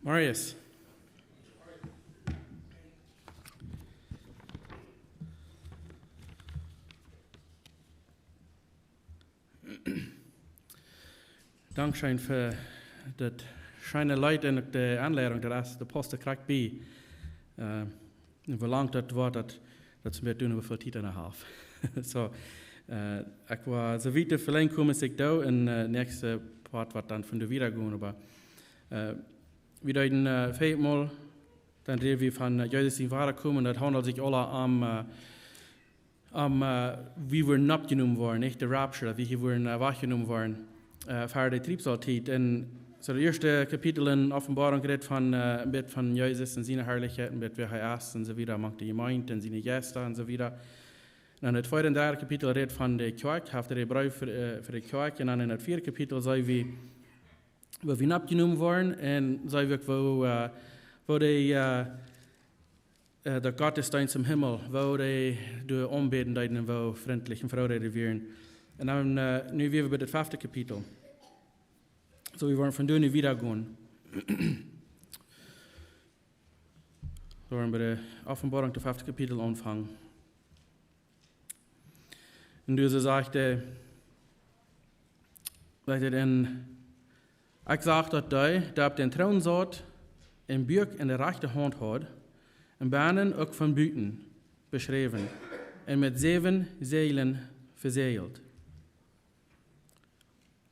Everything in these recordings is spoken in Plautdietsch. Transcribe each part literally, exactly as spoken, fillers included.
Marius. Dankscheen fa daut scheene Leet un uk de Aunleidunk, daut es de Post krakjt bie. Äh, un woo lang daut woat, daut, daut es mea doonen, woo väl Tiet wie haben. Soo, äh, ekj woa soo wiet velenjd komen aus ekj doo, un, äh, näakjste Poat woat dan von doa wieda gonen, oba, äh, wie deeden, äh, väl mol, dan räden wie von, äh, Jesus sien Wadakomen, daut haundelt sikj aula om, äh, om, äh, wie woaren oppjenomen woaren, nich? De Rapture, daut wie hia woaren, äh, wajchjenomen woaren, äh, fa de Triebsaultiet. Un soo daut ieeschte Kapitel en Openboarunk rät von, äh, een bät von Jesus un siene Harlichkjeit, een bät wäa hee es un soo wieda, mank de Jemeent un siene Jeista un soo wieda. Un dan daut tweede un dredde Kapitel rät von de Kjoakj, haft hee de Breef fa, äh, fa de Kjoakj. Un dan en daut vieede Kapitel seenen wie, woo wie oppjenomen woaren un seenen wie uk, woo, äh, woo de, äh, äh, de Gottesdeenst em Himmel, woo dee doa aunbäden deeden un woo frintlich un froo dee wieren. Un dan, äh, nu wieren wie bie daut fefte Kapitel. Soo, wie woaren von doa nu wieda gonen. Wie woaren bie de Openboarunk, daut fefte Kapitel, aunfangen. Un doa sajcht hee, sajcht hee dan: Ekj sach daut dee, dee opp dän Troon saut, een Buak en de rajchte Haunt haud, un bennen uk von buten beschräwen, un met säwen Säajlen vesäajelt.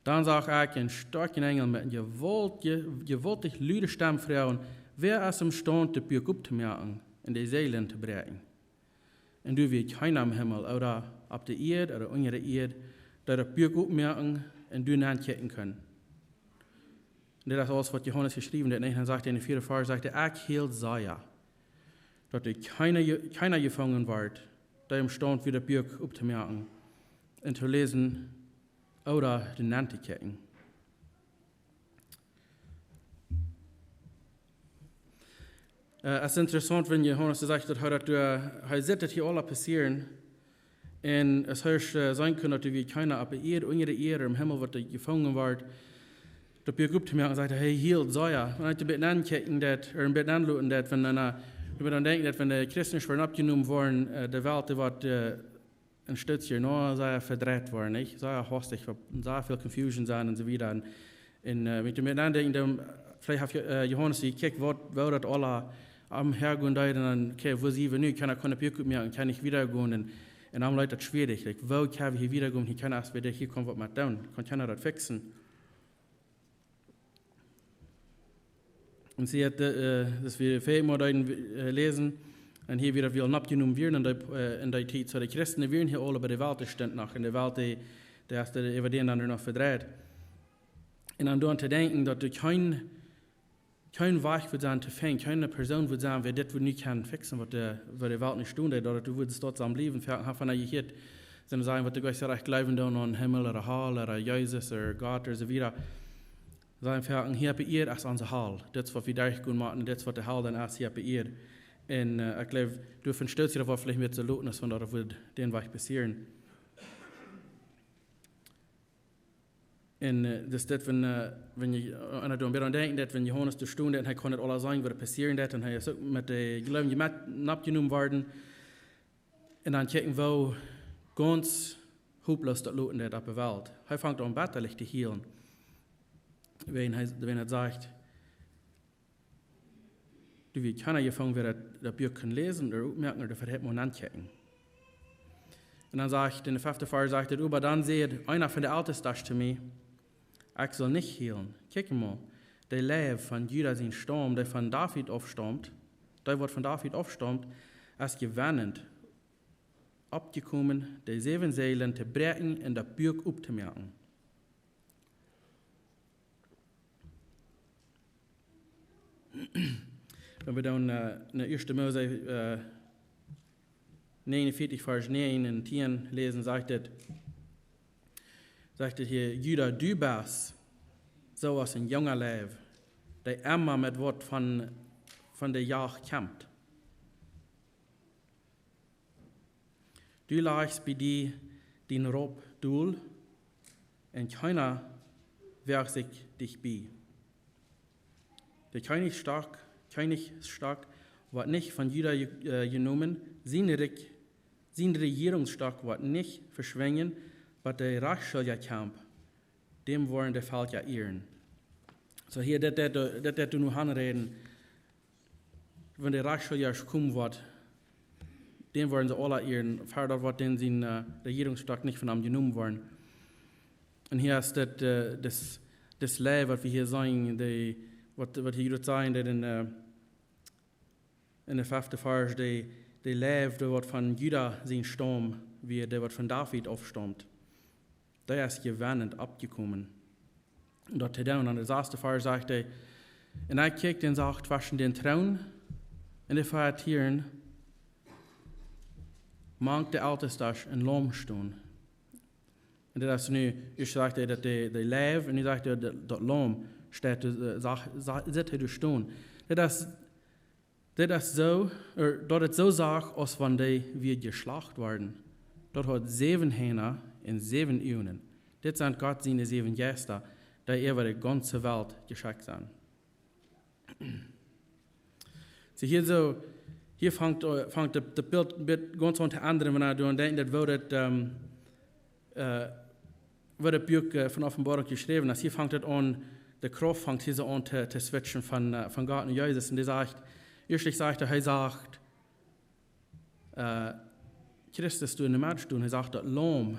Dan sach ekj een stoakjen Enjel met eene jewault-, je-, jewaultich lude Stemm froagen: Wäa es emstaund, daut Buak optomoaken un de Säajlen to bräakjen? Un doa wia kjeena em Himmel, ooda opp de Ieed, ooda unja de Ieed, dee daut Buak opmoaken un doa nenkjikjen kunn. Un dit es aules, waut Johanes jeschräwen haft. Un dan sajcht hee en dän vieeden Varsch, sajcht hee: Ekj hilt sea, daut doa kjeena je-, kjeena jefungen wort, dee emstaund wia, daut Buak optomoaken un to läsen ooda doa nenn to kjikjen. Äh, et es interessaunt, wan Johanes sajcht, daut hee daut, äh, hee sitt daut hia aula passieren. Un aus hee, äh, seenen kunn, daut doa wia kjeena opp de Ieed, unja de Ieed, em Himmel, waut doa jefungen wort, daut Buak optomoaken, sajcht hee, hee hilt sea. Wan ekj doa een bät nenkjikjen deed, ooda een bät nenloten deed, wan, äh, wan wie dan denkjen, daut wan de Christen woaren oppjenomen woaren, äh, de Welt, dee woat, äh, een Stootje no sea vedreit woaren, nich? Sea hastich, sea väl Confusion sennen un soo wieda. Un, un, äh, wan ekj doa mea aun denkj, dan veleicht haft Jo-, äh, Johanes jekjikjt, waut, woo daut aula aum Häagonen deed, un dan, okay, woo sent wie nu? Kjeena kaun daut Buak opmoaken, kaun nich wieda gonen. Un, un dan leet daut schwierich. Like, woo kjenn wie hia wieda gonen? Hia kaun, aus wie hia komen, waut met doonen? Kaun kjeena daut fixen? Un see haud, äh, daut wie väl mol deeden, äh, läsen, un hia wia daut wie oppjenomen wieren en dee, äh, en dee Tiet. Soo, de Christen wieren hia aula, oba de Welt stunt noch. Un de Welt, dee, dee haud de Evangelie dan noch vedreit. Un dan doaraun to denkjen, daut doa kjeen, kjeen Wajch woat sennen to finjen, kjeene Persoon woat sennen, wäa dit woat nu kjennen fixen, waut de, waut de Welt nu stunt, daut et woat doa soo bliewen, fa, ha, von jehieet, sent sajen, waut de Gott rajcht jleewen doonen aun Himmel ooda Hal ooda Jesus ooda Gott ooda soo wieda. Sajen: Wie haben hia opp de Ieed es onse Hal. Dit es, waut wie derchgonen motten, dit es, waut de Hal dan es hia opp de Ieed. Un, äh, ekj jleew, doa von Stootje, daut woat veleicht mea to loten, aus wan daut woat dän Wajch passieren. Un, äh, daut es dit, wan, äh, wan je, äh, un daut doa bie aun denkjen, daut wan Johanes doa stunt, un hee kunn daut aula seenen, waut passieren deed, un hee es uk met de Jleewje met oppjenomen worden. Un dan kjikjen, woo gaunz hoploos daut loten deed opp de Welt. Hee fangt aun, bäta to hielen. Wan hee, wan hee sajcht, doa wia kjeena jefungen, wäa daut, daut Buak kunn läsen ooda opmoaken ooda doa väa mol nenkjikjen. Un dan sajcht, en dän feften Varsch sajcht et: Oba dan säd eena von de Eltestasch to mie: Ekj saul nich hielen. Kjikj mol, de Leiw von Juda sien Staum, dee von David aufstaumt, dee waut von David aufstaumt, es jewennent oppjekomen, de säwen Säajlen to bräakjen un daut Buak optomoaken. Wan wie dan, äh, en ieeschte Mose, äh, näajenunvieetich, Varsch näajen un tieen läsen, sajcht et, sajcht et hia: Juda, du best soo aus een junga Leiw, dee emma met waut von, von de Jajcht kjemt. Du lajchst bie die dien Raup dol, un kjeena woagt sikj dicht bie. De Kjennichsstock, Kjennichsstock woat nich von Juda je-, äh, jenomen, sien Rikj, sien Rejierungsstock woat nich veschwinjen, waut de Rajchtschulja kjemt, däm woaren de Velkja ieren. Soo hia, daut, daut, daut, daut deit nu aunräden, wan de Rajchtschulja komen woat, däm woaren see aula ieren, ver daut woat dän sien, äh, Rejierungsstock nich von am jenomen woaren. Un hia es daut, äh, daut, daut Läwen, waut wie hia seenen, dee, waut, waut hia jrod säd, daut en, äh, en de fefte Varsch, dee, dee Läwen, dee waut von Juda sien Staum wia, dee waut von David aufstaumt, dee es jewennent oppjekomen, daut to doonen. Un de sasde Varsch sajcht hee: "Un ekj kjikjt un sach tweschen dän Troon un de vea Tieren mank de Eltestasch een Laum stonen." Un daut es nu, ieescht sajcht hee daut de, de Läw, un nu sajcht hee daut, daut Laum steit, äh, sach-, sa-, sitt hee doa stonen. Daut es, daut es soo, äh, daut et soo sach, aus wan dee wia jeschlacht worden. Daut haud säwen Hieena un säwen Uagen. Dit sent Gott siene säwen Jeista, dee äwa de gaunze Welt jeschekjt sent. Soo hia soo, hia fangt, äh, fangt daut, daut Bilt, Bilt gaunz aun to endren, wan wie doaraun denkjen, daut woo daut, ähm, äh, woo daut Buak, äh, von Openboarunk jeschräwen es. Hia fangt et aun, de Krauft fangt hia soo aun to, to switchen von, äh, von Gott no Jesus. Un dee sajcht, ieescht sajcht hee, hee sajcht, äh, Christus doa enne Medd stonen, hee sajcht daut Laum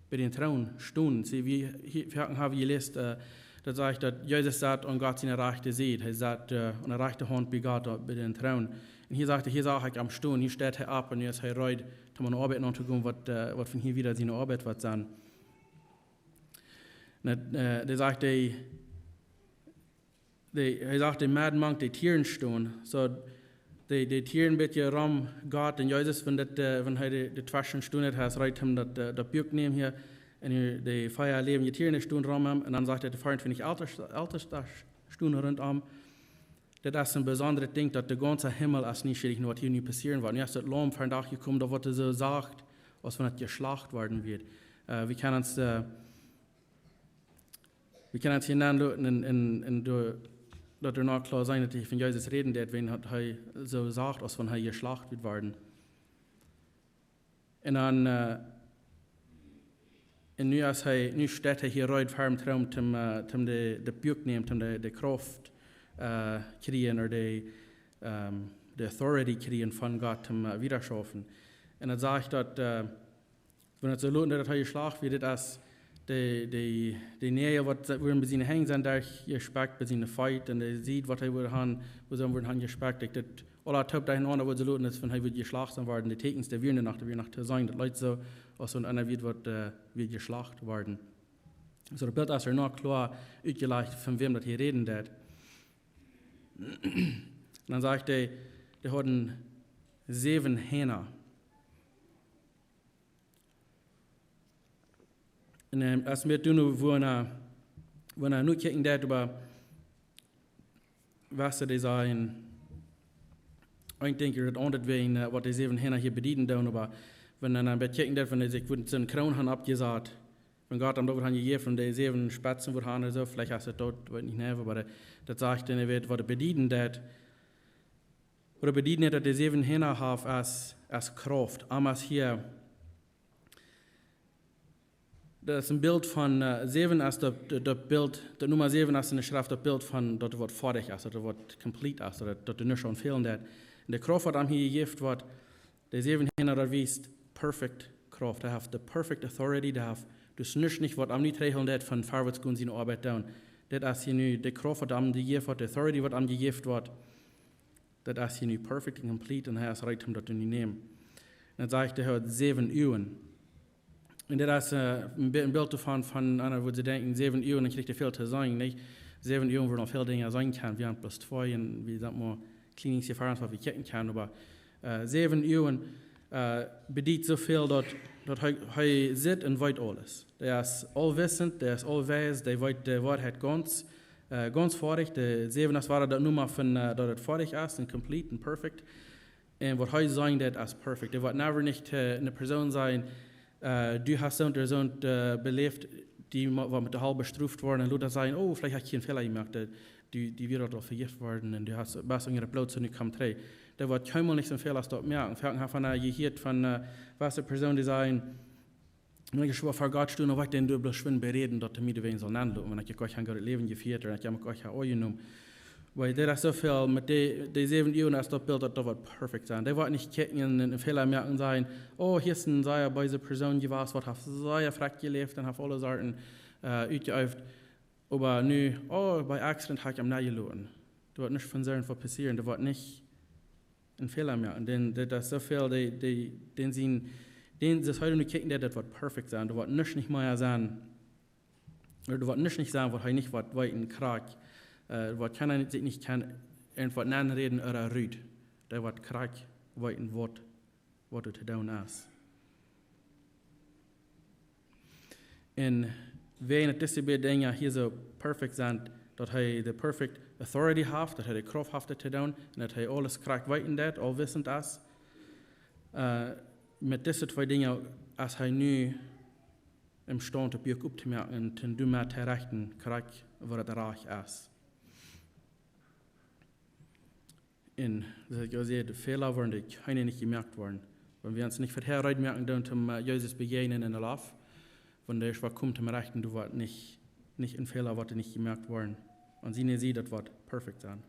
bie dän Troon stonen. See, wie, hia, wie haben jeläst, äh, daut sajcht daut Jesus saut aun Gott siene rajchte Sied. Hee saut, äh, aun de rajchte Haunt bie Gott, äh, bie dän Troon. Un hia sajcht hee, hia sach ekj am stonen, hia steit hee opp un nu es hee reed, om aun de Oabeit notogonen, waut, äh, waut von hia wieda siene Oabeit woat sennen. Un, äh, dee sajcht, dee, dee, hee sajcht, dee medd mank de Tieren stonen. Soo, dee, dee Tieren bät rom Gott un Jesus, wan daut, äh, wan hee de, de tweschen stonen haft, hee es reed om daut, äh, daut Buak nämen hia. Un hia de vea läwendje Tieren stonen rom am. Un dan sajcht hee, de veeauntwintich Eltesta-, Eltestasch stonen runtom. Daut es een besondret Dinkj, daut de gaunze Himmel es nieschierich no waut hia nu passieren woat. Nu es daut Laum vondoag jekomen, daut woat soo sach, aus wan et jeschlacht worden wia. Äh, wie kjennen ons, äh, wie kjennen ons hia aunloten un, un, un doa, daut doa noch kloa sennen, daut hee von Jesus räden deed, wan daut hee soo sach, aus wan hee jeschlacht wia worden. Un dan, äh, un nu es hee, nu steit hee hia reed ver dän Troon, om, äh, om de, de Buak nämen, om de, de Krauft, äh, kjrieen, ooda de, ähm, de authority kjrieen von Gott, om, äh, wieda schaufen. Un daut sajcht daut, äh, wan et soo lud daut hee jeschlacht wia, daut es de, de, de Näajel waut wia bie siene Henj, sent doa jespikjat bie siene Feet, un de Sied waut hee wudd han, woo see am wudden han jespikjat. Daut aula toop doahan aun, daut wudd soo lud, daut wan hee wudd jeschlacht sennen worden, de Tieekjens, dee wieren doa noch, dee wieren noch to seenen. Daut leet soo, aus wan eena wia waut, äh, wia jeschlacht worden. Soo, daut Bilt es doa noch kloa utjelajcht, von wäm daut hia räden deed. Un dan sajcht hee, dee hauden säwen Hieena. Un, ähm, aus wie nu, woo eena, woo eena nu kjikjen deed, oba waut see dee sajen, ekj denkj, daut aundret wäajen, äh, waut dee säwen Hieena hia bedieden doonen, oba wan eena een bät kjikjen deed, wan dee sikj wudden soone Kroon han oppjesat, wan Gott am daut wudd han jejäft, wan dee säwen Spetzen wudd han ooda soo, veleicht es et daut, weet nich, nä, oba daut, daut sajcht, un hee weet, waut et bedieden deed. Waut et bedieden deed, daut dee säwen Hieena haft aus, aus Krauft. Am es hia, daut es een Bilt von, äh, säwen es daut, daut, daut Bilt, daut Numma säwen es enne Schreft daut Bilt von daut waut foadich es, daut waut complete es, daut, daut doa nuscht aun fälen deed. Un de Krauft waut am hia jejäft woat, de säwen Hieena, daut wiest perfect Krauft. Hee haft de perfect authority, hee haft, daut es nuscht nich waut am nu trigjhoolen deit von verwoats gonen siene Oabeit doonen. Daut es hia nu de Krauft waut am jejäft woat, de authority waut am jejäft woat. Daut es hia nu perfect un complete un hee es reed om daut to nämen. Un dan sajcht hee, hee haud säwen Uagen. Un daut es, äh, een Bi-, een Bilt doavon, von, aun waut see denkjen, säwen Uagen, dan kjricht hee väl to seenen, nich? Säwen Uagen, wua noch väl Dinja seenen kjennen. Wie haben bloos twee un wie sent mau kjliening Erfoarunk, waut wie kjikjen kjennen, oba, äh, säwen Uagen, äh, bediet soo väl daut, daut hee, hee sitt un weet aules. Hee es allwissend, hee es allwies, hee weet de Woarheit gaunz, äh, gaunz foadich. De säwen es wada daut Numma von, äh, daut et foadich es un complete un perfect. Un waut hee sajen deit es perfect. Hee woat never nich to eene Persoon sajen, äh, du hast soont ooda soont, äh, beläft, dee mo-, waut met de Hal bestroft woaren un lota sajen: "Oh, veleicht hab ekj een Fäla jemoakt." Dee, dee, dee woat aul vejeft woaren un du hast, best unja daut Bloot, soo nu komm trigj. Dee woat kjeenmol nich soon Fäla aus daut moaken. Foaken haft eena jehieet von, äh, waut de Persoon dee sajen: "Wan ekj soo ver Gott sto, dan woa ekj dän doa bloos schwind beräden, daut hee mie doawäajen saul nenloten, wan ekj goa kjeen goodet Läwen jefieet, un ekj hab mie goa kjeen Oaja jenomen." Wiels doa es soo väl met dee, dee säwen Uagen es daut Bilt, daut doa woat perfekt sennen. Dee woat nich kjikjen un, un Fäla moaken un sajen: "Oh, hia es een sea beese Persoon jewast, waut haft sea frakj jeläft un haft aule Sorten, äh, utjeeeft. Oba nu, oh, bie accident hab ekj am nenjeloten." Doa woat nuscht von soo waut passieren. Doa woat nich een Fäla moaken. Dän, dit es soo väl, dee, dee, dän sien, dän, daut hee nu kjikjen deit, daut woat perfekt sennen. Doa woat nuscht nich mea sennen. Doa woat nuscht nich sennen, waut hee nich woat weeten, krakjt. Äh, waut kaun hee sikj nich kaun, irjent waut nenräden ooda rut. Dee woat krakjt weeten, waut, waut to doonen es. Un wan dise beid Dinja hia soo perfekt sent, daut hee de perfect authority haft, daut hee de Krauft haft, dit to doonen, un daut hee aules krakjt weeten deit, aulwissend es, äh, met dise twee Dinja es hee nu emstaund, daut Buak optomoaken un to doonen, to rechten, krakjt waut rajcht es. Un daut ekj aul säd, de Fäla woaren, dee kjennen nich jemoakt woaren. Wan wie ons nich verhäa reed moaken doonen, om, äh, Jesus bejäajnen en de Loft, wan dee ieescht woat komen toom rechten, doa woat nich, nich een Fäla, woat doa nich jemoakt woaren. Aun siene Sied, daut woat perfekt sennen.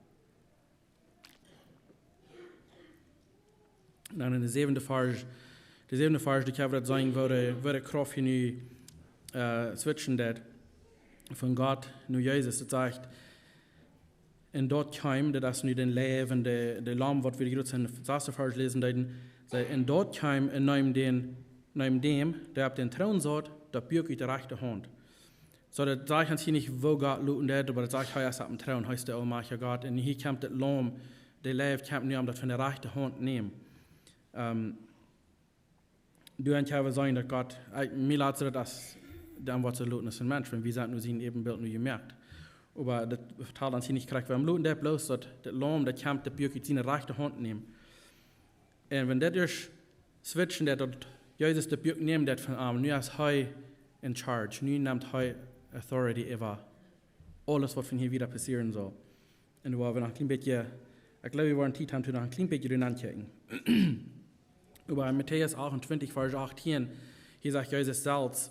Dan en de säwende Varsch, de säwende Varsch, dee kjenn wie daut seenen, woo de, woo de Krauft hia nu, äh, switchen deit von Gott no Jesus. Daut sajcht: "Un daut kjeem", daut es nu dän Läwen, de, de Laum, waut wie de Groote en dän sasten Varsch läsen deeden, säd: "Un daut kjeem un neem dän, neem däm, dee opp dän Troon saut, daut Buak ut de rajchte Haunt." Soo, daut sajcht ons hia nich, woo Gott loten deit, oba daut sajcht, hee es opp dän Troon, hee es de aulmajchtja Gott. Un hia kjemt daut Laum, de Leew kjemt nu, om daut von de rajchte Haunt nämen. Ähm, doa kjenn wie seenen, daut Gott, äh, mie lat sikj daut aus dee, waut soo loten es een Mensch, wan wie sent no sien Äwenbilt nu jemoakt. Oba daut vetalt ons hia nich krakjt, woo am loten deit, bloos daut, daut Laum, daut kjemt daut Buak ut siene rajchte Haunt nämen. Un wan daut ieescht switchen deit, daut Jesus daut Buak nämen deit von am, nu es hee in charge, nu nemt hee authority äwa aules, waut von hia wieda passieren saul. Un doa woa wie noch een kjlien bät, ekj jleew, wie woaren Tiet haben, to noch een kjlien bät doa nenn kjikjen. Oba en Matäus achtuntwintich, Varsch achtieen, hia sajcht Jesus selfst,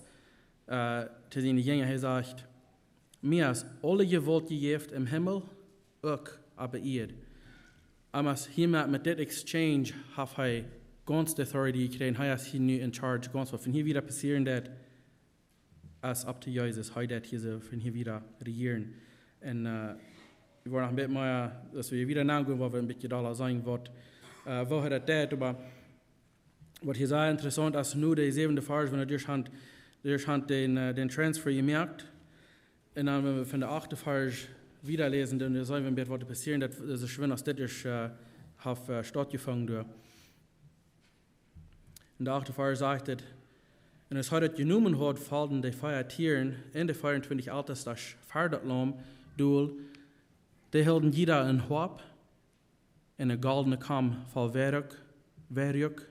äh, to siene Jinja, hee sajcht: "Mie es aule Jewault jejäft em Himmel, uk opp de Ieed." Oba hia met, met dit exchange haft hee gaunz de authority jekjräajen. Hee es hia nu in charge, gaunz waut von hia wieda passieren deit, es opp to Jesus. Hee deit hia soo von hia wieda rejieren. Un, äh, wie woaren noch een bät mea, aus wie wieda nogonen, woa wie een bät dolla seenen, waut, äh, woo hee daut deit, oba waut hia sea interessaunt es, nu de säwende Varsch, wan wie ieescht han, ieescht han dän, äh, dän Transfer jemoakt. Un dan, wan wie von de achte Varsch wieda läsen, dan seenen wie een bät, waut passieren deit, daut es schwind aus dit ieescht, äh, haft, äh, stautjefungen doa. En de achte Varsch sajcht et: "Un aus hee daut jenomen haud, folden de vea Tieren un de veeauntwintich Eltestasch ver daut Laum dol, dee hilden jieda een Hoap un eene goldne Kaum voll Weiruak, Weiruak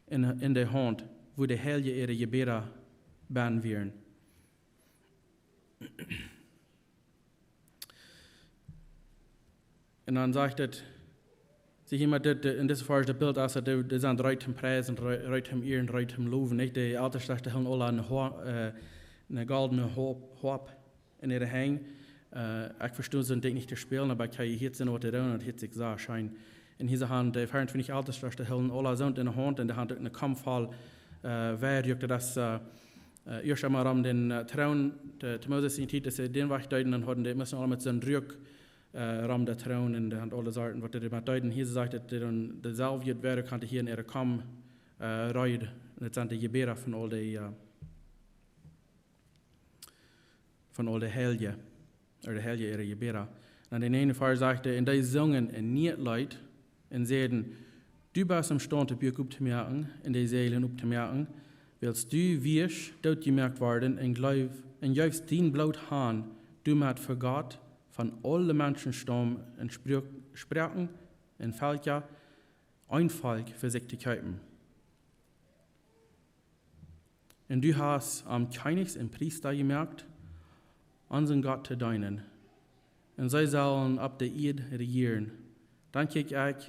en, en de Haunt, wua de Heilje äare Jebäda bennen wieren." Un dan sajcht et, see jie mau dit, dit, en dise Varsch, daut Bilt es, daut dee, dee sent reed toom priesen, re-, reed toom ieren, reed toom lowen, nich? De Eltestasch, dee hilden aula een Hoa-, äh, een goldnen Hoap, Hoap en äare Henj. Äh, ekj vesto soon Dinkj nich to spälen, oba ekj hab jehieet soon waut to doonen, un daut hieet sikj sea scheen. Un hia sent de veeauntwintich Eltestasch, dee hilden aula soont en de Haunt, un dee hauden uk eene Kaum voll, äh, Weiruak, daut es, äh, äh, ieescht emol rom dän, äh, Troon, de, to Moses siene Tiet, aus see dän wajch deeden, dan hauden dee, musten aula met soon Ruak, äh, rom dän Troon, un dee hauden aule Sorten, waut dee doamet deeden. Hia sajcht et, daut dee dan deeselwje Weiruak hauden hia en äare Kaum, äh, reed. Un daut sent de Jebäda von aul dee, äh, von aul de Heilje, ooda de Heilje äare Jebäda. Un en dän näajenden Varsch sajcht et: "Un dee sungen een niet Leet un säden: Du best emstaund daut Buak optomoaken un de Seelen optomoaken, wiels du wieescht dootjemoakt worden un jleef-, un jeefst dien Bloot han, doamet fa Gott von aule Menschenstaum un Spro-, Sproaken un Velkja een Volkj fa sikj to kjeepen." Un du hast am Kjennichs un Priesta jemoakt, om onsen Gott to deenen. Un see sellen opp de Ieed rejieren. Dan kjikj ekj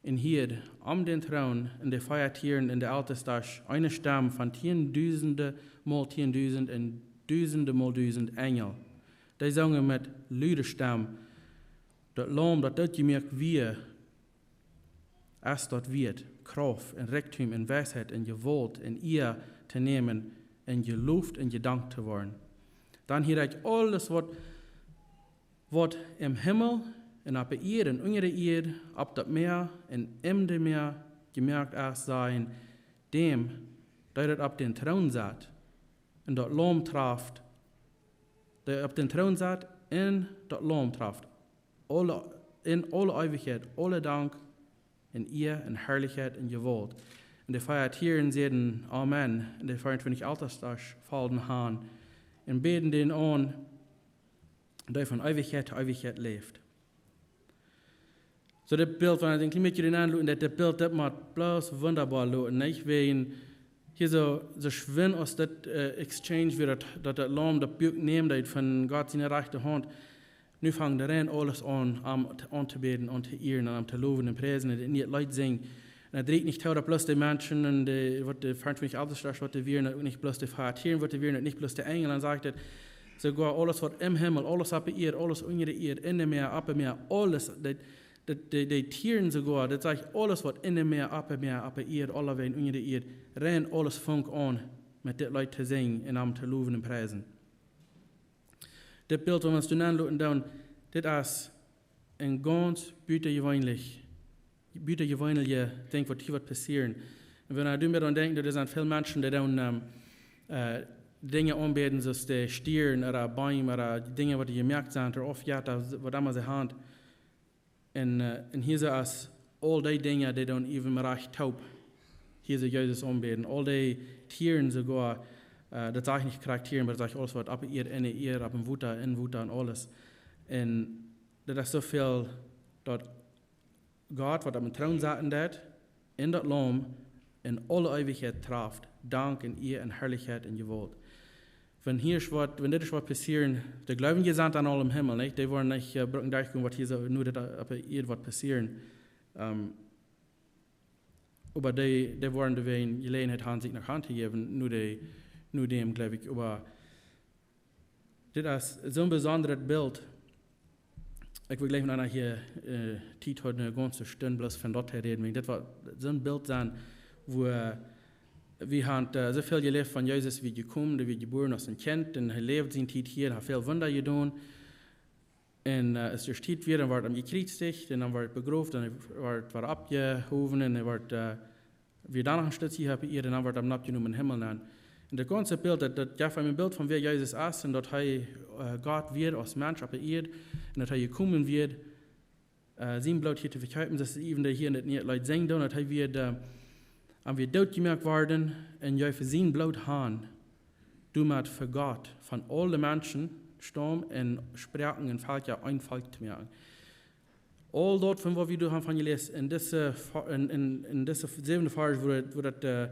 un hieed om dän Troon un de vea Tieren un de Eltestasch eene Stemm von tieendusende mol tieendusend un dusende mol dusend Enjel. Dee sungen met lude Stemm: Daut Laum, daut dootjemoakt wia, es daut wieet, Krauft un Rikjdom un Weisheit un Jewault un Iea to nämen un jeloft un jedankt to woaren. Dan hieed ekj aules, waut, waut em Himmel un opp de Ieed un unja de Ieed, opp daut Mea un em de Mea jemoakt es, sajen: Däm, dee daut opp dän Troon sat un daut Laum traft, dee opp dän Troon sat un daut Laum traft, aule, en aule Eewichkjeit, aule Dank un Iea un Harlichkjeit un Jewault. Un de vea Tieren säden: Amen. Un de veeauntwintich Eltestasch folden han un bäden dän aun, dee von Eewichkjeit to Eewichkjeit läft. Soo, dit Bilt, wan ekj een kjlien bät doa aunloten, daut, dit Bilt, daut mott bloos wundaboa loten, nich? Wäajen hia soo, soo schwind aus daut, äh, exchange wia, daut, daut daut Laum daut Buak nämen deed von Gott siene rajchte Haunt, nu fangt rein aules aun, am t-, auntobäden, aun to ieren un am to lowen un priesen un een Leet sinjen. Un daut rieekjt nich too, daut bloos de Menschen un de, waut de veeauntwintich Eltestasch, waut doa wieren, un uk nich bloos de vea Tieren, waut doa wieren, un nich bloos de Enjel, dan sajcht et, soogoa aules, waut em Himmel, aules opp de Ieed, aules unja de Ieed, en de Mea, opp de Mea, aules, de, de, de, de Tieren soogoa, daut sajcht, aules, waut en de Mea, opp de Mea, opp de Ieed, aulawäajen unja de Ieed, rein aules funk aun met dit Leet to sinjen un am to lowen un priesen. Dit Bilt, waut wie ons doa aunloten doonen, dit es een gaunz butajeweenlich, butajeweenliche Dinkj, waut hia woat passieren. Un wan wie doa mea aun denkjen, daut doa sent väl Menschen, dee doonen, ähm, äh, Dinja aunbäden, soo aus de Stieren ooda Beem ooda Dinja, waut jemoakt sent, ooda Aufjetta, waut emma see han. Un, äh, un hia soo es aul dee Dinja, dee doonen äwent rajcht toop hia soo Jesus aunbäden. Aul dee Tieren soogoa, äh, daut saj ekj nich krakjt Tieren, oba daut sajcht aules, waut opp de Ieed, en de Ieed, opp em Wota, em Wota un aules. Un daut es soo väl, daut Gott, waut opp dän Troon sat, en daut, en daut Laum, en aule Eewichkjeit traft Dank un Iea un Harlichkjeit un Jewault. Wan hia es waut, wan dit es waut passieren, de Gleubje sent dan aul em Himmel, nich? Dee woaren nich, äh, brucken derchgonen, waut hia soo nu dit opp de Ieed woat passieren. Ähm, oba dee, dee woaren doawäajen Jeläajenheit han, sikj no Gott to jäwen, no dee, no däm, jleew ekj. Oba dit es soo'n besondret Bilt. Ekj wull jlikj met eena hia, äh, Tiet haben, eene gaunze Stund bloos von daut to räden. Wäajen dit woat soo'n Bilt sennen, wua wie han, äh, soo väl jeläft von Jesus, wia jekomen, dee wia jebuaren aus een Kjint, un hee läwd siene Tiet hia, haft väl Wunda jedonen. Un, äh, aus et Tiet wia, dan wort hee jekjriezicht, un dan wort hee begroft, un hee wort wada oppjehowen, un hee wort, äh, wia dan noch een Stootje hia opp de Ieed, un dan wort hee oppjenomen em Himmel aun. Un daut gaunze Bilt, daut, daut jeft eenem een Bilt von wäa Jesus es, un daut hee, äh, Gott wia aus Mensch opp de Ieed, un daut hee jekomen wia, äh, sien Bloot hia to vekjeepen, daut es äwent hia en daut Leet sinjen, daut hee wia, äh, am wia dootjemoakt worden un jeef sien Bloot han, doamet fa Gott, von aule Menschen, Staum un Sproaken un Velkja een Volkj to moaken. Aul daut, von waut wie doa han von jeläst, en dise Fa-, en, en, en dise säwende Varsch, wua daut, wua daut, äh,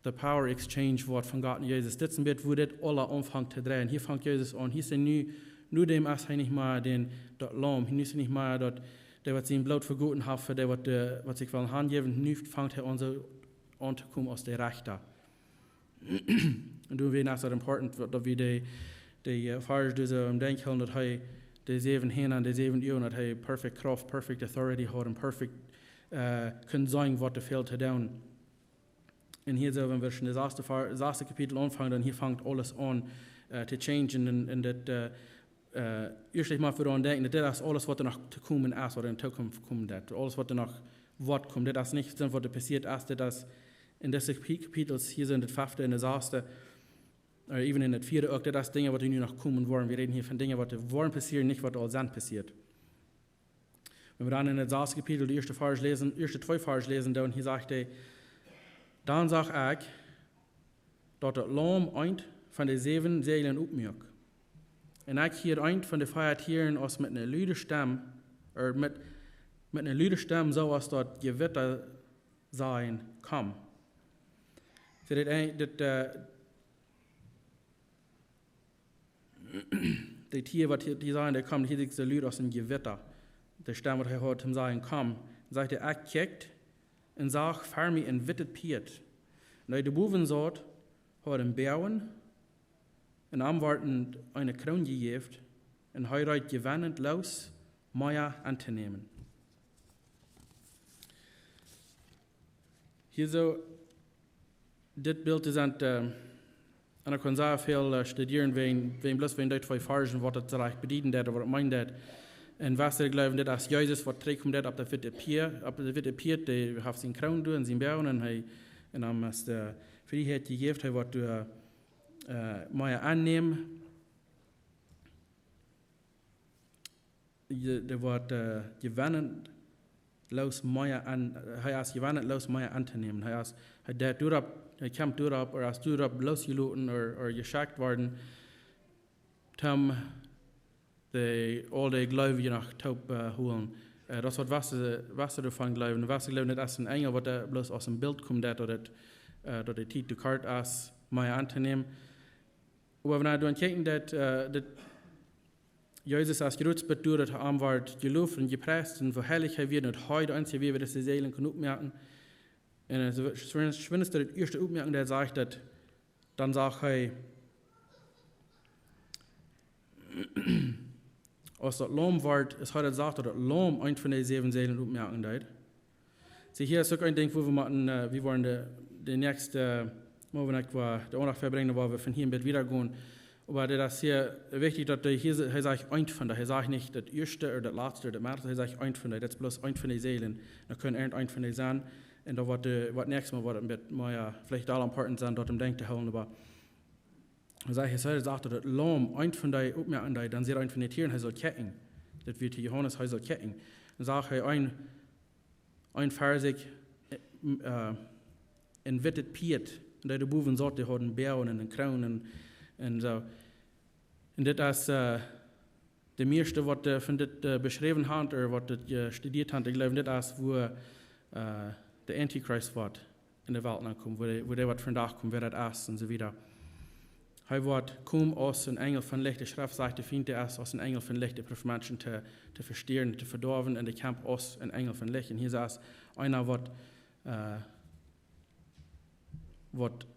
de Power Exchange woat von Gott un Jesus. Dit es een bät, wua dit aula aunfangt to dreien. Hia fangt Jesus aun. Hia es nu, nu däm es hee nich mea dän, daut Laum. Nu es hee nich mea daut, dee waut sien Bloot vegoten haft fa dee waut, äh, waut sikj wellen hanjäwen. Nu fangt hee aun soo auntokomen aus de Rechta. Un doawäajen es daut important, daut, daut wie dee, dee, äh, Varsch dise em Denkj hoolen, daut hee de säwen Haunt un de säwen Uagen, daut hee perfect Krauft, perfect authority haud un perfect, äh, kunn sajen, waut doa fält to doonen. Un hia soo, wan wie en daut saste Var-, saste Kapitel aunfangen, dan hia fangt aules aun, äh, to changen un, un daut, äh, äh, ieescht mol doaraun denkjen, daut dit es aules, waut doa noch to komen es, waut en de Tookunft komen woat. Aules, waut doa noch woat komen. Dit es nich soo, waut doa passieet es, dit es en dise Kapi-, Kapitels, hia sent daut fefte un daut saste, äh, äwent en daut vieede uk, dit es Dinja, waut nu noch komen woaren. Wie räden hia von Dinja, waut doa woaren passieren, nich waut aul sent passieet. Wan wie dan en daut saste Kapitel, de ieeschte Varsch läsen, ieeschte twee Varsch läsen, dan hia sajcht hee: Dan sach ekj, daut daut Laum eent von de säwen Säajlen oppmuak. Un ekj hieed eent von de vea Tieren aus met eene lude Stemm, ooda met, met eene lude Stemm, soo aus daut Jewitta, sajen: Komm. See, dit, dit, äh, de Tia, waut hia, hia sajen, dee kjemt hia sikj soo lud aus een Jewitta. De Stemm, waut hee hieet, am sajen: "Komm." Dan sajcht hee: "Ekj kjikjt un sach ver mie een wittet Pieet. Un dee doa bowen saut, haud een Boagen, un am wort eene Kroon jejäft, un hee reed jewennenloos mea auntonämen." Hia soo, dit Bilt es aun, äh, un ekj kunn sea väl, äh, studieren, wäajen, wäajen bloos wäajen dee twee Varzen, waut daut rajcht bedieden deed, waut daut meenen deed. Un waut see jleewen, dit es Jesus, waut trigjkomen deed opp daut witte Pieet, opp daut witte Pieet, dee haft siene Kroon doa un sienen Boagen un hee, un am es de Frieheit jejäft, hee woat doa, äh, mea aunnämen. Je-, dee woat, äh, jewennenloos mea aun, hee es jewennenloos mea auntonämen. Hee es, hee deit doaropp, hee kjemt doaropp, ooda es doaropp losjeloten ooda, ooda jeschekjt worden, toom de, aul de Gleubje noch toop, äh, holen. Äh, daut es waut waut see, waut see doavon jleewen. Waut see jleewen, daut es een Enjel, waut doa bloos aus een Bilt kjemt, daut, daut, äh, daut de Tiet to kort es, mea auntonämen. Oba wan wie dan kjikjen, daut, äh, daut Jesus es jrots bie doa, daut hee am woat jeloft un jepriest un veharlicht hee wia, daut hee de eensje wia, waut dise Sälen kunn oppmoaken. Un, äh, soo, soo, soo, daut ieeschte Oppmoaken, daut sajcht daut, dan sach hee, aus daut Laum wort, es hee daut sach, daut daut Laum eent von de säwen Sälen oppmoaken deed. See, hia es uk een Dinkj, wua wie motten, äh, wie woaren de, de näakjste, äh, Mol, wan ekj woa de Aundacht vebrinjen, woa wie von hia een bät wieda gonen. Oba daut es hia wichtich, daut hee hia, hee sajcht eent von dee, hee sajcht nich daut ieeschte ooda daut latste ooda daut meddel, hee sajcht eent von dee, daut es bloos eent von de Sälen. Dan kaun irjent eent von dee sennen. Un dan woat de, woat näakjstet Mol woat een bät mea, veleicht aul aum Poaten sennen, daut em Denkj to hoolen, oba hee sajcht, hee sajcht, daut daut Laum eent von dee oppmoaken deed, dan säd eent von de Tieren, hee saul kjikjen. Daut wia to Johanes, hee saul kjikjen. Dan sach hee een, een ver sikj, äh, m-, äh, een wittet Pieet. Un dee doa bowen saut, dee haud een Boagen un eene Kroon un, un soo. Un dit es, äh, de mieeschte waut, äh, von dit, äh, beschräwen haben, ooda waut dit, äh, studieet haben, ekj jleew, dit es wua, äh, de Antichrist woat enne Welt aunkomen, wua dee, wua dee woat vondoag komen, wäa daut es un soo wieda. Hee woat komen aus een Enjel von Licht. De Schreft sajcht, de Fient es aus een Enjel von Licht, dee proowt Menschen to, to vestieren, to vedoawen, un dee kjemt aus een Enjel von Licht. Un hia es eena waut, äh, waut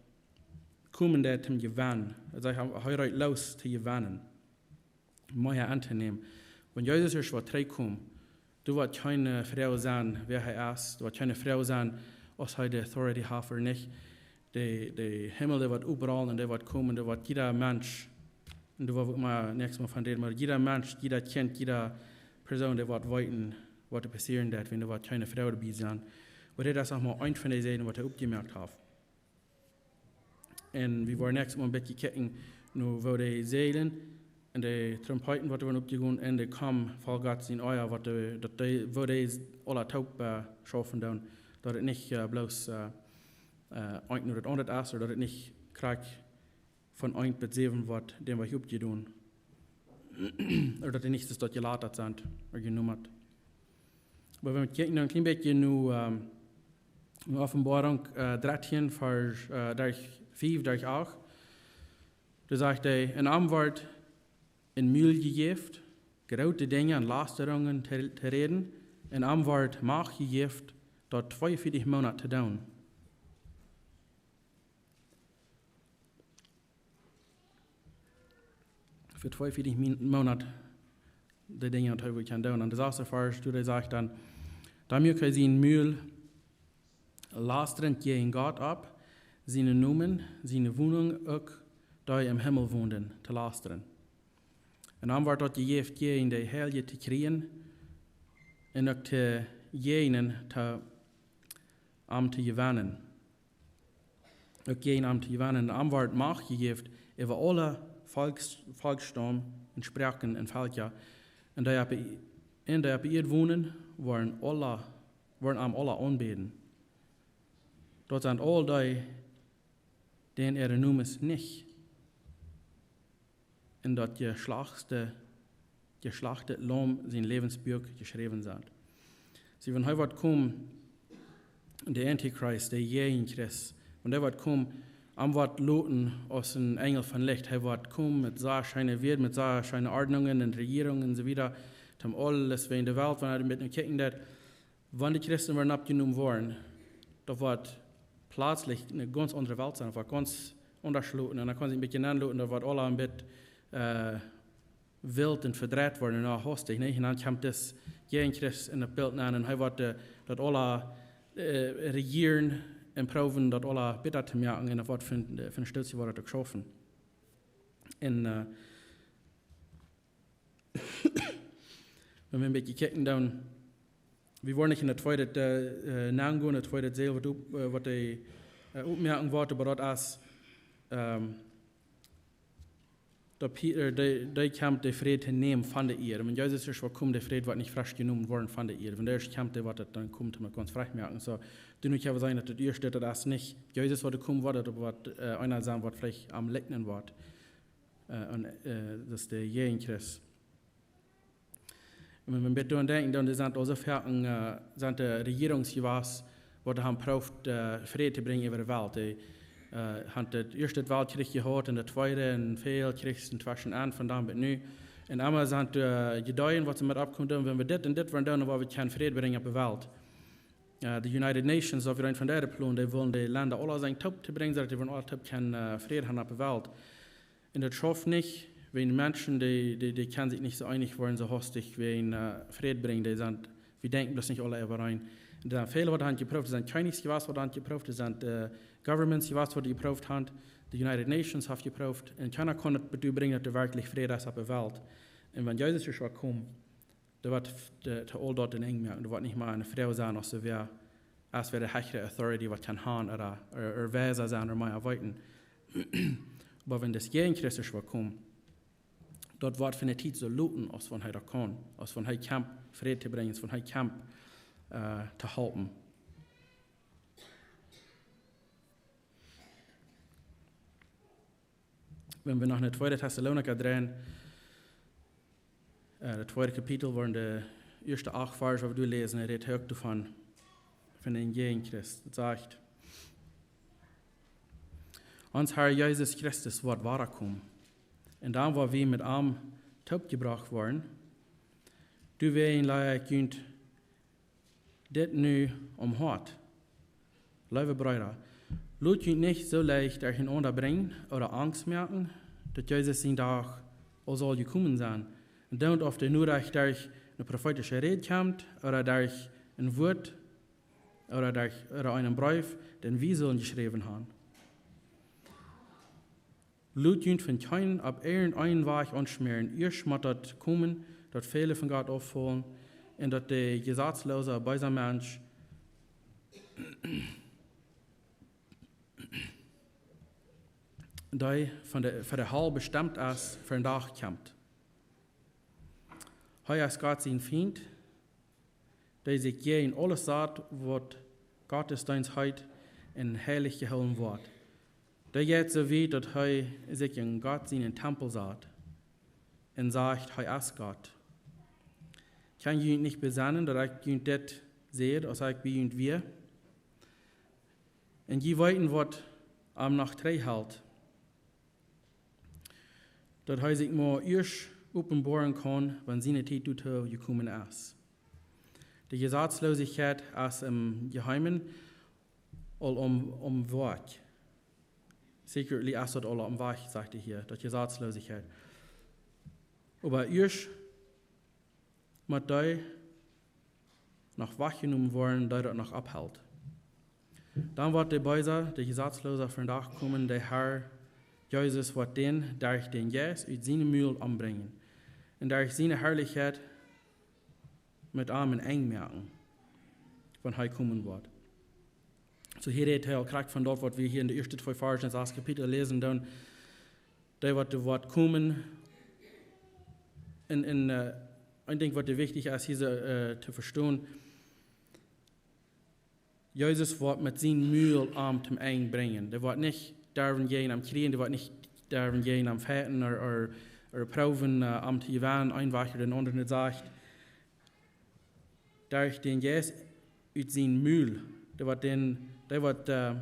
komen deed toom jewennen. Daut sajcht, hee, hee reed loos to jewennen. Mea auntonämen. Wan Jesus ieescht woat trigjkomen, doa woat kjeene Froag sennen, wäa hee es. Doa woat kjeene Froag sennen, aus hee de authority haft ooda nich. De, de Himmel, dee woat oprollen un dee woat komen, doa woat jieda Mensch, un doa woa wie uk mol näakjstet Mol von räden, oba jieda Mensch, jieda Kjint, jieda Persoon, dee woat weeten, waut doa passieren deed, wan doa woat kjeene Froag doabie sennen. Oba dit es noch mol eent von de Sälen, waut hee oppjemoakt haft. Un wie woaren näakjstet Mol een bät kjikjen no woo de Sälen un de Trumpeeten, waut doa woaren oppjegonen, un de Komst von Gott sien Oaja, waut de, daut dee, woo dee aula toop, äh, schaufen doonen, daut et nich, äh, bloos, äh, äh, eent no daut aundret es, ooda daut et nich krakjt von eent bat säwen woat, dän woat oppjedonen. Ooda daut dee nich es daut jelatat sent, ooda jenummert. Oba wan wie kjikjen dan een kjlien bät no, ähm, no Openboarunk, äh, dartieen, Varsch, äh, dartieen, fief, dartieen, acht. Doa sajcht hee: "Un am wort een Mul jejäft, groote Dinja un Lastarungen to, to räden, un am wort Macht jejäft, daut tweeunvieetich Moonat to doonen." Fa tweeunvieetich Min-, Moonat de Dinja, waut hee woat kjennen doonen. Un de sasste Varsch, doa sajcht dan: "Dan muak hee sien Mul lastrent jäajen Gott opp, sienen Nomen, siene Wonunk uk, dee em Himmel wonen, to lastren. Un am wort daut jejäft, jäajen de Heilje to kjrieen un uk to jäajnen, to, am to jewennen. Uk jäajen am to jewennen. Un am wort Macht jejäft äwa aule Volkjs-, Volkjstam un Sproaken un Velkja. Un dee opp, un dee opp de Ieed wonen, woaren aula, woaren am aula aunbäden. Daut sent aul dee, dän äare Nomes nich en daut jeschlajchte, jeschlajchte Laum sien Läwensbuak jeschräwen sent." See, wan hee woat komen, de Antichrist, de Jäajenchrist, Dee woat komen, am woat loten aus een Enjel von Licht. Hee woat komen met sea scheene Wieed, met sea scheene Ordnungen un Rejierungen un soo wieda. Toom aules wäajen de Welt, wan wie met nu kjikjen, daut wan de Christen woaren oppjenomen woaren, daut woat pletslich eene gaunz aundre Welt sennen, daut woat gaunz aundasch loten. Un dan kaun see een bät aunloten, daut woat aula een bät, äh, wilt un vedreit woaren, un dan haustich, nä? Un dan kjemt dis Jäajenchrist en daut Bilt aun un hee woat, äh, daut aula, äh, rejieren un proowen daut aula bäta to moaken un daut woat fa, fa een Stootje woat daut uk schaufen. Un, äh, wan wie een bät kjikjen dan, wie woaren nich en daut tweede, äh, äh, nengonen, daut tweede Seel waut opp, äh, waut dee, äh, oppmoaken woat, oba daut es, ähm, daut Pie-, äh, dee, dee kjemt dän Fräd to nämen von de Ieed. Wan Jesus ieescht woat komen, de Fräd woat nich fresch jenomen woaren von de Ieed. Wan dee ieescht kjemt, dee woat daut dan komen, om daut gaunz fresch moaken. Soo, dan woat wie seenen, daut daut ieeschte, daut es nich, Jesus woat komen, woat daut, waut, äh, eena sennen, waut veleicht am likjnen woat. Äh, un, äh, daut es de Jäajenchrist. Un wan wie doaraun denkjen, dan sent aulsoo foaken, äh, sent de Rejierungen jewast, waut haben proowt, äh, Fräd to brinjen äwa de Welt. Dee, äh, haben daut ieeschte Weltkjrich jehaut un daut tweede un väl Kjrichs tweschen aun, von dan bat nu. Un emma sent, äh, Ideeen, waut see met oppkomen doonen, wan wie dit un dit woaren doonen, dan woa wie kjeenen Fräd brinjen opp de Welt. Äh, de United Nations, daut wia een von de Pläne, dee wullen de Lenda aula sennen toop to brinjen, soo daut dee wudden aula toop kjennen, äh, Fräd haben opp de Welt. Un daut schauft nich, wäajen Menschen, dee, dee, dee kjennen sikj nich soo eenich woaren, soo haustich wäajen, äh, Fräd brinjen. Dee sent, wie denkjen bloos nich aula äwareen. Un doa sent väle, waut haben jeprooft, doa sent Kjennichs jewast, waut haben jeprooft, doa sent, äh, Governments jewast, waut jeprooft haben, de United Nations haft jeprooft. Un kjeena kaun daut doatoo brinjen, daut doa werkjlich Fräd es opp de Welt. Un wan Jesus ieescht woat komen, dee woat f-, de, to aul daut een Enj moaken. Dee woat nich mea eene Froag sennen, aus see wia, aus wia de hechste Authority, waut kaun haben, ooda, ooda, ooda weisa sennen, ooda mea weeten. Oba wan dis Jäajenchrist woat komen, daut woat fa eene Tiet soo loten, aus wan hee daut kaun, aus wan hee kjemt Fräd to brinjen, aus wan hee kjemt, äh, to halpen. Wan wie no de tweede Tessalonicha dreien, äh, daut tweede Kapitel, wua de ieeschte acht Varsch, waut wie läsen, rät hee uk doavon, von dän Jäajenchrist. Daut sajcht: Ons Herr Jesus Christus woat wadakomen. Un dan woa wie met am toopjebrocht woaren. Doawäajen laj ekj junt dit nu aum Hoat. Leewe Breeda, lot junt nich soo leicht derchenaunda brinjen ooda Angst moaken, daut Jesus sien Dach aul saul jekomen sennen. Un dan, auf de Norecht derch eene profeetische Räd kjemt, ooda derch een Wuat, ooda derch, ooda eenen Breef, dän wie sullen jeschräwen haben. Lot junt von kjeenen opp irjent eenen Wajch aunschmäaren, ieescht mott daut komen, daut väle von Gott auffaulen, un daut de jesazloosa, beesa Mensch, dee von de, fa de Hal bestemt es, vondoag kjemt. Hee es Gott sien Fient, dee sikj jäajen aules sat, waut Gottesdeenst heet un heilich jehoolen woat. Dee jeit soo wiet, daut hee sikj en Gott sienen Tempel sat un sajcht, hee es Gott. Kjenn jie junt nich besennen, daut ekj junt dit säd, aus ekj bie junt wia? Un jie weeten, waut am noch trigjhelt, daut hee sikj mau ieescht openboaren kaun, wan siene Tiet doatoo jekomen es. De Jesazloosichkjeit es em Jeheimen aul aum, aum Woakj. Secretly es daut aul aum Woakj, sajcht hee hia, daut Jesazloosichkjeit. Oba ieescht mott dee noch wajchjenomen woaren, dee daut noch opphelt. Dan woat de Beesa, de Jesazloosa vondoag komen, de Herr Jesus woat dän derch dän Jeist ut sienen Mul ombrinjen un derch siene Harlichkjeit met am een Enj moaken, wan hee komen woat. Soo hia rät hee aul krakjt von daut, waut wie hia en de ieeschte twee Varsch en daut saste Kapitel läsen doonen, dee waut, waut komen. Un, un, äh, een Dinkj, waut wichtich es hia, äh, to vestonen: Jesus woat met sien Mul am toom Enj brinjen. Dee woat nich derwen jäajen am kjrieen, dee woat nich derwen jäajen am fighten ooda, ooda, ooda proowen, äh, am to jewennen, een Wajch ooda dän aundren. Daut sajcht, derch dän Jeist ut sien Mul, dee woat dän, dee woat, äh,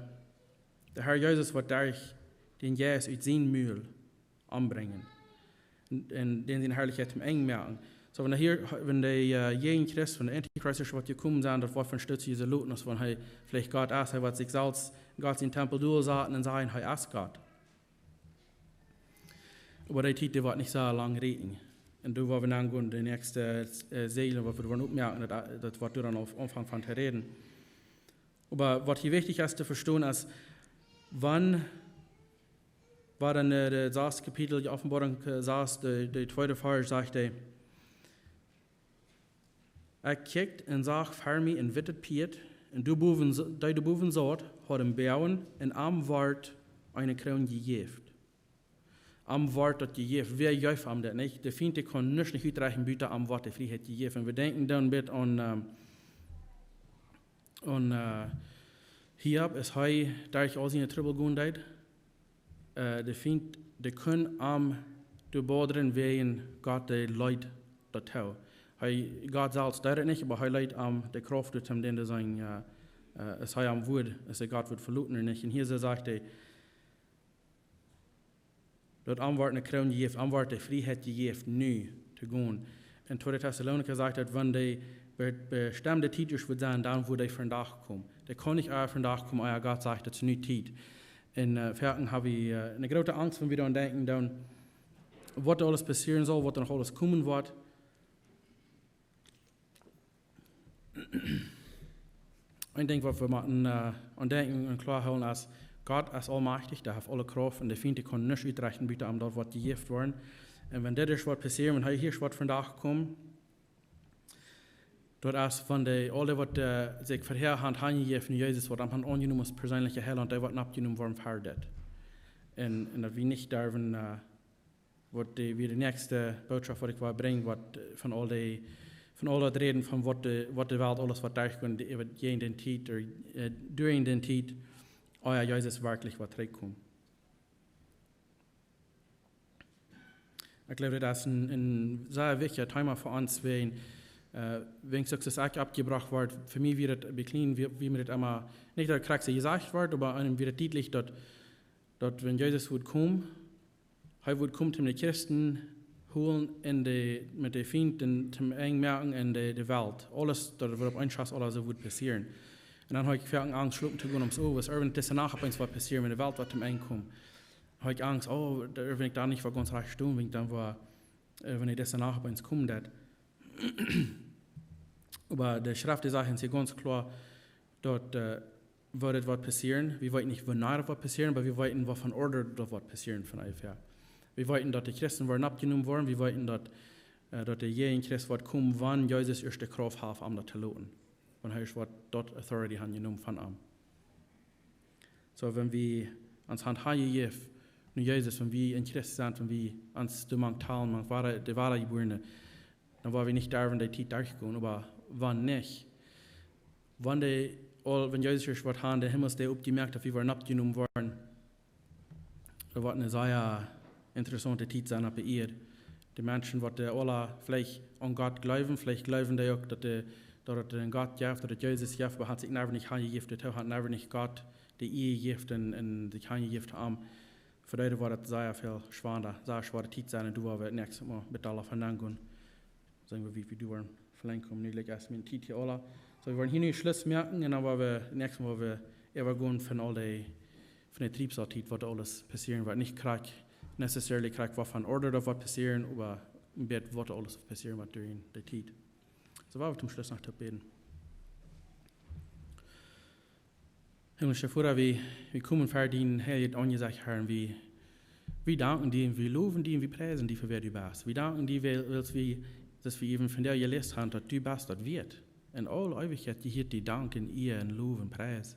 De Herr Jesus woat derch dän Jeist ut sien Mul ombrinjen. Un, un dän siene Harlichkjeit toom Enj moaken. Soo, wan hia, wan de, äh, Jäajenchrist, wan de Antichrist es, woat jekomen sennen, daut woat von Stoot soo loten, aus wan hee veleicht Gott es, hee woat sikj selfst, Gott sien Tempel doa saten un sajen, hee es Gott. Oba dee Tiet, dee woat nich soo lang rieekjen. Un doa woa wie dan gonen, de näakjste, äh, Serie, waut wie woaren opmoaken, daut, daut woat doa dan aun, aunfangen von to räden. Oba waut hia wichtich es to vestonen, es, wan, wua dan, äh, de sasde Kapitel, de Openboarunk, äh, sas, de, de tweede Varsch, sajcht hee: Ekj kjikjt un sach ver mie een wittet Pieet, un doa bowen s-, dee doa bowen saut, haud een Boagen, un am wort eene Kroon jejäft. Am wort daut jejäft. Wäa jeef am daut nich? De Fient, dee kunn nuscht nich utrechten, buta am wort de Frieheit jejäft. Un wie denkjen dan bät aun, ähm, aun, äh, Hiob, aus hee derch aul siene Trubbel gonen deed. Äh, de Fient, dee kunn am doa bodren, wäajen Gott, dee leet daut too. Hee, Gott selfst deed daut nich, oba hee leet am de Krauft ut, om dän to sajen, äh, äh, aus hee am wudd, aus hee Gott wudd veloten un nich. Un hia soo sajcht hee, daut am wort eene Kroon jejäft, am wort de Frieheit jejäft, nu to gonen. Un tweede Tessalonicha sajcht daut, wan de be-, bestemde Tiet es, woat sennen, dan woat dee vondoag komen. Dee kaun nich ea vondoag komen, ea Gott sajcht, daut es nu Tiet. Un, äh, foaken hab wie, äh, eene groote Angst, wan wie dan denkjen, dan, waut aules passieren saul, waut noch aules komen woat. Een Dinkj, waut wie motten, äh, aun denkjen un kloa hoolen, es, Gott es aulmajchtich, dee haft aule Krauft un de Fient, dee kaun nuscht utrechten, buta am daut woat jejäft woaren. Un wan dit es, woat passieren, wan hee hia es, woat vondoag komen, daut es von de, aule, waut, äh, sikj verhäa han hanjejäft no Jesus, waut am han aunjenomen aus perseenelja Heilaunt, dee woat oppjenomen woaren ver dit. Un, un daut wie nich derwen, äh, waut de, wia de näakjste Bootschoft, waut ekj wull brinjen, waut, äh, von aul de, von aul daut Räden von waut de, waut de Welt aules woat derchgonen, de, äwa jäajen dän Tiet, äh, during dän Tiet, ea Jesus werkjlich woat trigjkomen. Ekj jleew, daut es een, een sea wichtjet Thema fa ons, wäajen, äh, wäajen soo aus ekj oppjebrocht wort, fa mie wia daut bie kjlien, wia, wia mie daut emma, nich daut krakjt soo jesajcht wort, oba eenem wia daut dietlich, daut, daut wan Jesus wudd komen, hee wudd komen, om de Christen hoolen un de, met de Fient toom Enj moaken un de, de Welt. Aules, daut woat opp eent Schlag aules soo wudd passieren. Un dan haud ekj foaken Angst, schlopen to gonen, om soo, waut irjent dise Nacht opp eent woat passieren, wan de Welt woat toom Enj komen. Haud ekj Angst, oh, daut, wan ekj dan nich woa gaunz rajcht stonen, wan ekj dan woa, äh, wan ekj dise Nacht opp eent komen deed. Oba de Schreft, dee sajcht ons hia gaunz kloa, daut, äh, woo daut woat passieren. Wie weeten nich, wanea daut woat passieren, oba wie weeten, waut fa Orda daut woat passieren von onjefäa. Wie weeten, daut de Christen woaren oppjenomen woaren. Wie weeten, daut, äh, daut de Jäajenchrist woat komen, wan Jesus ieescht de Krauft haft, om daut to loten. Wan hee ieescht woat daut Authority han jenomen von am. Soo, wan wie ons han hanjejäft no Jesus, wan wie een Christ sent, wan wie ons doa mank talen, mank wada-, de Wadajebuarne, dan woa wie nich derwen de Tiet derchgonen, oba wan nich, wan de, aul, wan Jesus ieescht woat han de Himmelsdäa oppjemoakt, daut wie woaren oppjenomen woaren, daut woat eene sea interessaunte Tiet sennen opp de Ieed. De Menschen, waut, äh, aula veleicht aun Gott jleewen, veleicht jleewen dee uk, daut de, daut et een Gott jeft, daut et Jesus jeft, oba han sikj noch nich hanjejäft, dee han noch nich Gott de Ea jejäft un, un sikj hanjejäft han. Fa dee woat daut sea väl schwanda, sea schwoare Tiet sennen, un doa woa wie daut näakjste Mol met aula von aungonen. Sajen wie, wie, wie doa woaren velenjd komen. Nu, like, es miene Tiet hia aula. Soo, wie woaren hia nu Schluss moaken un dan woa wie, näakjste Mol woa wie äwagonen von aul de, von de Triebsal-Tiet, waut aules passieren woat. Nich krakjt, necessarily krakjt, waut fa Orda daut woat passieren, oba een bät, waut aules passieren woat derch de Tiet. Soo, woa wie toom Schluss noch toop bäden. Himmlischa Voda, wie, wie komen ver dien heiljet Aunjesecht, Herr, un wie, wie danken die un wie lowen die un wie priesen die fa wäa du best. Wie danken die, wiels, wiels wie, daut wie äwen von die jeläst han, daut du best daut wieet. Un aule Eewichkjeit jehieet die Dank un Ea un Low un Pries.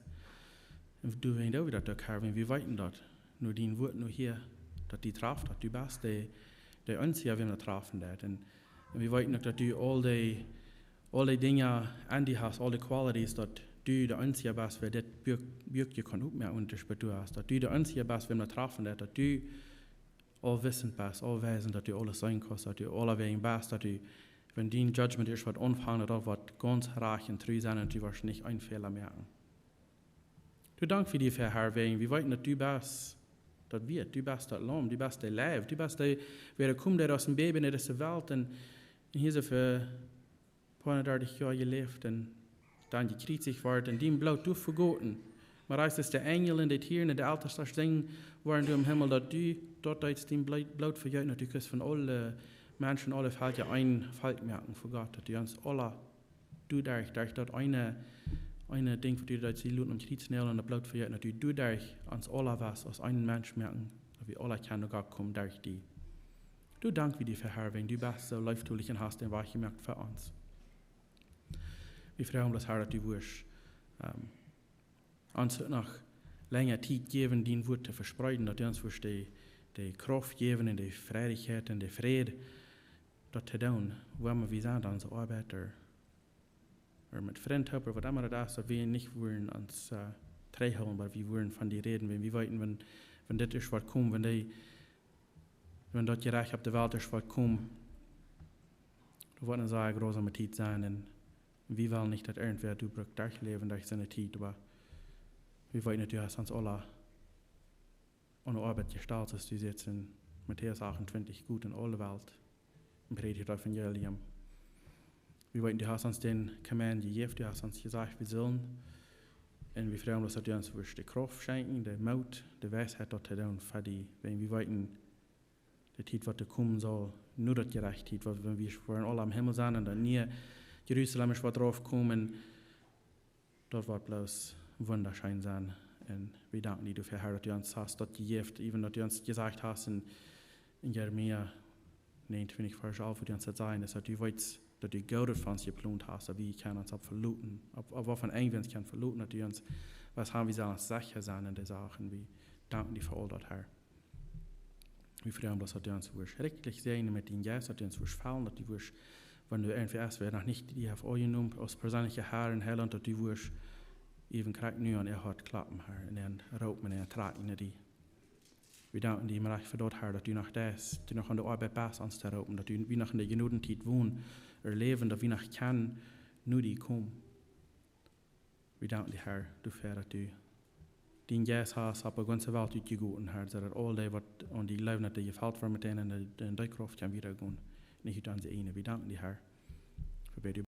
Un du, wie doonen daut uk, Herr, wan wie weeten daut, no dien Wuat, no hia, daut die traft, daut du best de, de eensja, wäm daut trafen deit. Un, un wie weeten uk, daut du aul de, aul de Dinja aun die hast, aul de qualities, daut du de eensja best, wäa dit Buak, Buak je kaun opmoaken, un daut du hast, daut du de eensja best, wäm daut trafen deit, daut du aulwissend best, aulweisend, daut du aules seenen kaust, daut du aulawäajen best, daut du, wan dien judgment ieescht woat aunfangen, daut woat gaunz rajcht un tru sennen un du woascht nich een Fäla moaken. Doa dank wie die fa, Herr, wäajen wie weeten, daut du best, daut wia, du best daut Laum, du best de Leiw, du best dee, wäa doa kjeem, dee aus een Baby no dise Welt un, un hia soo fa poaunendartich Joa jeläft un dan jekjriezicht wort un dien Bloot doa vegoten. Oba aus de Enjel un de Tieren un de Eltestasch sinjen woaren doa em Himmel, daut du, daut deist dien Bloot, Bloot vejeeten, daut du kust von aule Menschen, aule Velkja een Volkj moaken fa Gott, daut du ons aula, du derch, derch daut eene, eene Dinkj, waut du deist, die loten aum Kjriez näajlen un daut Bloot vejeeten, daut du, du derch ons aula west aus een Mensch moaken, daut wie aula kjennen no Gott komen derch die. Doa dank wie die fa, Herr, wäajen du best soo leeftolich un hast dän Wajch jemoakt fa ons. Wie froagen bloos, Herr, daut du wurscht, ähm, ons noch lenja Tiet jäwen, dien Wuat to vespreeden, daut du ons wurscht de, de Krauft jäwen un de Freiheit un de Fräd, daut to doonen, wua emma wie sent, onse Oabeit, ooda met Frind, ooda waut emma daut es, daut wie nich wudden ons, äh, trigjhoolen, oba wie wudden von die räden, wan wie weeten, wan, wan dit es waut kjemt, wan dee, wan daut Jerecht opp de Welt es waut kjemt, daut woat eene sea grausome Tiet sennen un wie wellen nich, daut irjentwäa doa brukt derchläwen derch soone Tiet, oba wie weeten, daut du hast ons aula aun de Oabeit jestalt, soo aus du sajchst en Matäus achtuntwintich: Got en aule Welt un prädicht daut Evangelium. Wie weeten, du hast ons dän Command jejäft, du hast ons jesajcht, wie sellen. Un wie froagen bloos, daut du ons wurscht de Krauft schenkjen, de Moot, de Weisheit, daut to doonen fa die. Wan wie weeten, de Tiet, waut doa komen saul, nu daut Jerecht Tiet, waut, wan wie woaren aula em Himmel sennen un daut niee Jerusalem es waut raufkomen, daut woat bloos wundascheen sennen. Un wie danken die doafäa, Herr, daut du ons hast daut jejäft, äwen daut du ons jesajcht hast en, en Jeremia näajenuntwintich, Varsch alf, wua du ons daut sajchst, daut du weetst, daut du Goodet fa ons jeplont hast, daut wie kjennen ons opp veloten, opp, opp waut fa een Enj wie ons kjennen veloten, daut du ons, waut haben, wie sellen secha sennen en dise Sachen. Wie danken die fa aul daut, Herr. Wie froagen bloos, daut du ons wurscht rikjlich säajnen met dienen Jeist, daut du ons wurscht fellen, daut du wurscht, wan doa irjentwäa es, wäa noch nich die haft aunjenomen aus perseenlicha Herr un Heilaunt, daut du wurscht äwen krakjt nu aun äa Hoat kloppen, Herr, un an roopen un an trakjen no die. Wie danken die, Herr, fa daut, Herr, daut du noch deist, du noch aun de Oabeit best, ons to roopen, daut du, wie noch en de Jnodentiet wonen, erläwen, daut wie noch kjennen no die komen. Wie danken die, Herr, doafäa, daut du dienen Jeist hast opp de gaunze Welt utjegoten, Herr, soo daut aul dee, waut aun die jleewen, daut dee jefelt woaren met dän un de, de, de Krauft kjennen wieda gonen. Nich ut onse ieejne. Wie danken die, Herr. Wie bäden